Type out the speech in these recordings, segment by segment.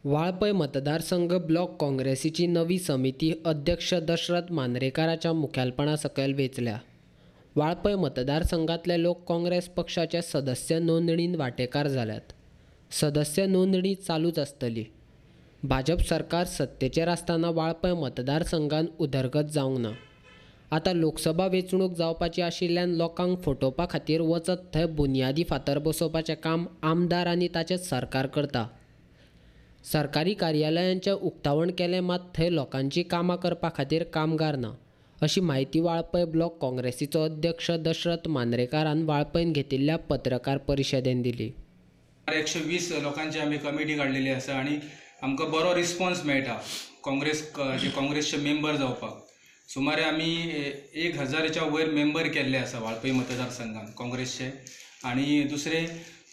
वाळपय मतदारसंघ ब्लॉक काँग्रेसीची नवी समिती अध्यक्ष दशरथ मांद्रेकाराच्या मुखेलपणा सकयल वेंचल्या. वाळपय मतदारसंघातले लोक काँग्रेस पक्षाचे सदस्य नोंदणीन वांटेकार जाल्यात. सदस्य नोंदणी चालूच आसतली. भाजप सरकार सत्तेचेर आसतना वाळपय मतदारसंघान उदरगत जावंक ना. आतां लोकसभा वेंचणूक जावपाची आशिल्ल्यान लोकांक फटोवपा खातीर वचत थंय बुन्यादी फातर बसोवपाचें काम आमदार आनी ताचें सरकार करता. सरकारी कार्यालयांचें उक्तावण केलें मात थंय लोकांची कामां करपा खातीर कामगार ना, अशी म्हायती वाळपय ब्लॉक काँग्रेसीचो अध्यक्ष दशरथ मांद्रेकारान वाळपयन घेतिल्ल्या पत्रकार परिशदेन दिली. 120 लोकांची आमी कमिटी काडलेली आसा आनी आमकां बरो रिस्पॉन्स मेळटा. काँग्रेस जे काँग्रेसचे मेंबर जावपाक सुमारे आमी 1000च्या वयर मेंबर केल्ले आसा वाळपय मतदारसंघान काँग्रेसचे. आनी दुसरे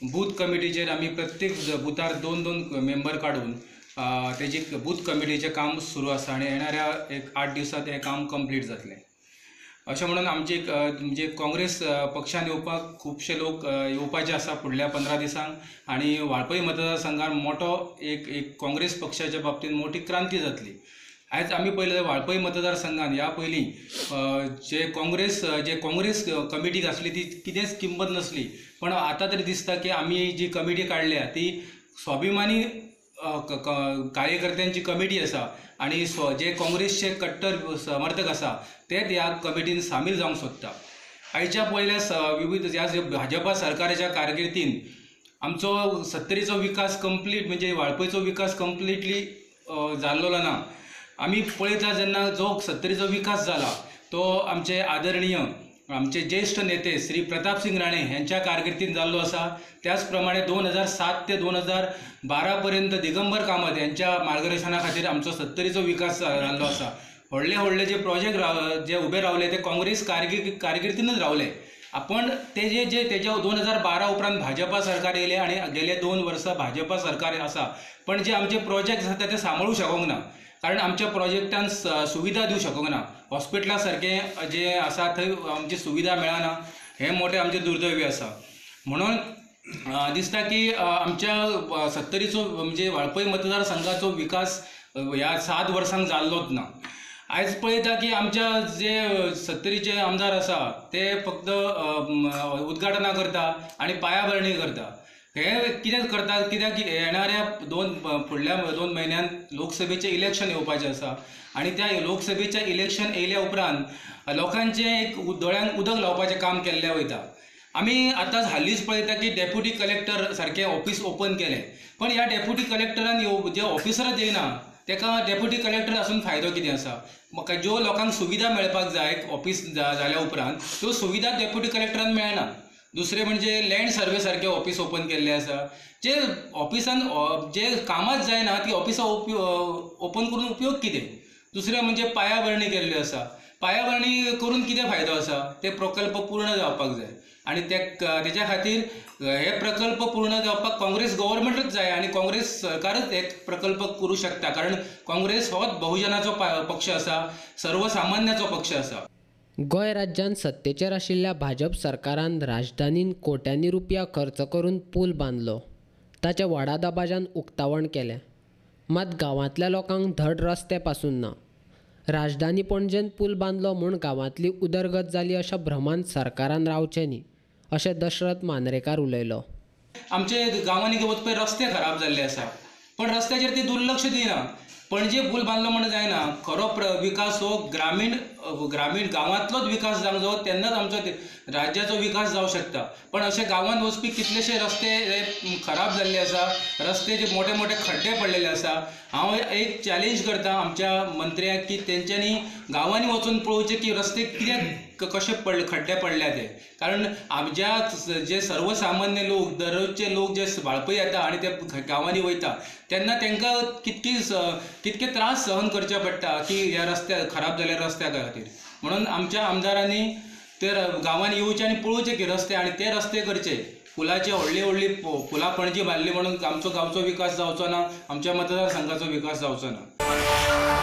बूथ कमिटीचेर आमी प्रत्येक बुथार 2-2 मेंबर काडून तेजी बूथ कमिटीचें काम सुरू आसा आनी येणाऱ्या एक 8 दिवसांत हें काम कंप्लीट जातलें. अशें म्हणून आमची म्हणजे काँग्रेस पक्षान येवपाक खुबशे लोक येवपाचे आसा फुडल्या 15 दिसांक आनी वाळपय मतदारसंघान मोठो एक काँग्रेस पक्षाच्या बाबतींत मोठी क्रांती जातली. आयज आमी पळयलें वाळपय मतदारसंघान ह्या पयलीं जे काँग्रेस कमिटीक आसली ती कितेंच किंमत नासली, पण आतां तरी दिसता की आमी जी कमिटी काडल्या ती स्वाभिमानी कार्यकर्त्यांची कमिटी आसा आनी जे काँग्रेसचे कट्टर समर्थक आसा तेच ह्या कमिटीन सामील जावंक सोदता. आयच्या पयल्या विविध ह्या भाजपा सरकाराच्या कारकिर्दीन आमचो सत्तरीचो विकास कंप्लीट म्हणजे वाळपयचो विकास कंप्लिटली जाल्लो ना. आमी पळयता जेन्ना जो सत्तरीचो विकास जाला तो आमचे आदरणीय आमचे ज्येश्ठ नेते श्री प्रतापसिंग राणे ह्यांच्या कारकिर्दीन जाल्लो आसा. त्याच प्रमाणे 2007 ते 2012 पर्यंत दिगंबर कामत यांच्या मार्गदर्शना खातीर आमचो सत्तरीचो विकास जाल्लो आसा. व्हडले व्हडले जे प्रोजेक्ट जे उबे रावले ते काँग्रेस कारकिर्दीनच रावले. आपण ते जे जे तेज्या 2012 उपरांत भाजपा सरकार येयलें आनी गेले 2 वर्सां भाजपा सरकार आसा, पण जे आमचे प्रोजेक्ट आसा ते सांबाळूंक शकोंक ना, कारण आमच्या प्रोजेक्टान सुविधा दिवंक शकोंक ना. हॉस्पिटला सारकें जे आसा थंय आमची सुविधा मेळना, हें मोठें आमचें दुर्दैवी आसा. म्हणून दिसता की आमच्या सत्तरीचो म्हणजे वाळपय मतदारसंघाचो विकास ह्या 7 वर्सांक जाल्लोच ना. आयज पळयता की आमच्या जे सत्तरीचे आमदार आसा ते फक्त उद्घाटनां करता आनी पायाभरणी करता. हे कितें करतात कित्याक की येणाऱ्या फुडल्या 2 म्हयन्यांत लोकसभेचें इलेक्शन येवपाचें आसा आनी त्या लोकसभेचें इलेक्शन येयल्या उपरांत लोकांचें एक दोळ्यांक उदक लावपाचें काम केल्लें वयता. आमी आतां हालींच पळयता की डेप्युटी कलेक्टर सारकें ऑफिस ओपन केलें, पण ह्या डेप्युटी कलेक्टरान जे ऑफिसरच येयना तेका डेप्युटी कलेक्टर आसून फायदो कितें आसा? म्हाका ज्यो लोकांक सुविधा मेळपाक जाय ऑफिस जाल्या उपरांत त्यो सुविधा डेप्युटी कलेक्टरान मेळना. दुसरें म्हणजे लँड सर्वे सारकें ऑफिस ओपन केल्लें आसा, जे ऑफिसान जे कामाच जायना ती ऑफिसां ओपन करून उपयोग कितें? दुसरें म्हणजे पायाभरणी केल्ल्यो आसा, पायाभरणी करून कितें फायदो आसा? ते प्रकल्प पूर्ण जावपाक जाय आनी तेच्या खातीर हे प्रकल्प पूर्ण जावपाक काँग्रेस गव्हर्मेंटूच जाय आनी काँग्रेस सरकारच हे प्रकल्प करूं शकता, कारण काँग्रेस होच बहुजनाचो पक्ष आसा, सर्वसामान्याचो पक्ष आसा. गोंय राज्यांत सत्तेचेर आशिल्ल्या भाजप सरकारान राजधानीन कोट्यांनी रुपया खर्च करून पूल बांदलो, ताचें व्हडा दबाज्यान उक्तावण केलें, मात गांवांतल्या लोकांक धड रस्ते पासून ना. राजधानी पणजेन पूल बांदलो म्हूण गांवांतली उदरगत जाली अशा भ्रमान सरकारान रावचें न्ही, अशें दशरथ मांद्रेकार उलयलो. आमचे गांवांनी वचपी रस्ते खराब जाल्ले आसा, पण रस्त्याचेर ते दुर्लक्ष दिना. पणजे पूल बांदलो म्हण जायना, खरो विकास हो ग्रामीण ग्रामीण गांवांतलोच विकास जावंक जावो तेन्नाच आमचो राज्याचो विकास जावंक शकता. पण अशे गांवांत वचपी कितलेशे रस्ते खराब जाल्ले आसा, रस्ते जे मोठे मोठे खड्डे पडलेले आसा. हांव एक चॅलेंज करता आमच्या मंत्र्यांक की तेंच्यांनी गांवांनी वचून पळोवचें की रस्ते कित्याक कशे खड्डे पडल्या ते, कारण आमच्या जे सर्वसामान्य लोक दररोजचे लोक जे वाळपय येता आनी ते गांवांनी वयता तेन्ना तांकां कितके त्रास सहन करचे पडटा की ह्या रस्त्या खराब जाल्ल्या रस्त्या खातीर. म्हणून आमच्या आमदारांनी ते गांवांनी येवचे आनी पळोवचे की रस्ते आनी ते रस्ते करचे. फुलाची व्हडली व्हडली फुलां पणजी बांदली म्हणून आमचो गांवचो विकास जावचो ना, आमच्या मतदारसंघाचो विकास जावचो ना.